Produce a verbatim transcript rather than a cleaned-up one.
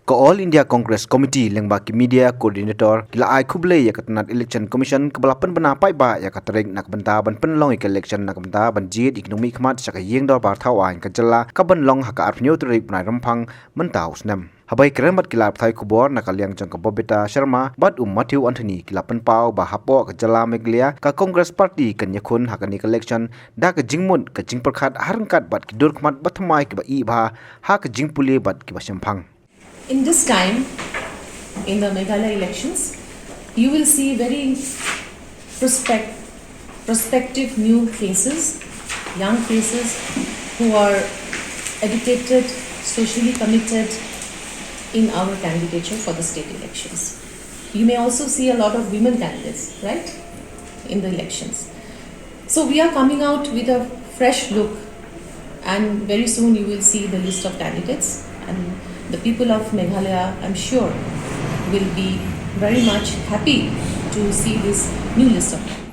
Ka All India Congress Committee lyngba ki Media Coordinator ki la ai khublei ïa ka tnat Election Commission kaba la pynbna paidbah ïa ka tarik na ka bynta ban pynlong ïa ka election na ka bynta ban jied ïa ki nongmihkhmat sha ka ïing dorbar thaw aiñ ka jylla kaban long ha ka arphew tarik bnai Rymphang mynta u snem. Haba ïakren bad ki lad pathai khubor na ka liang jong ka Bobita Sharma bad u Matthew Anthony ki la pynpaw ba hapoh ka jylla Meghalaya ka Congress Party kan ïakhun ha kane ka election da ka jingmut ka jingpyrkhat ha ryngkat bad ki dur khmat ba thymmai kiba ih bha ha ka jingpule bad kiba shemphang. In this time, in the Meghalaya elections, you will see very prospect, prospective new faces, young faces who are educated, socially committed in our candidature for the state elections. You may also see a lot of women candidates, right, in the elections. So we are coming out with a fresh look, and very soon you will see the list of candidates, and the people of Meghalaya, I'm sure, will be very much happy to see this new list of candidates.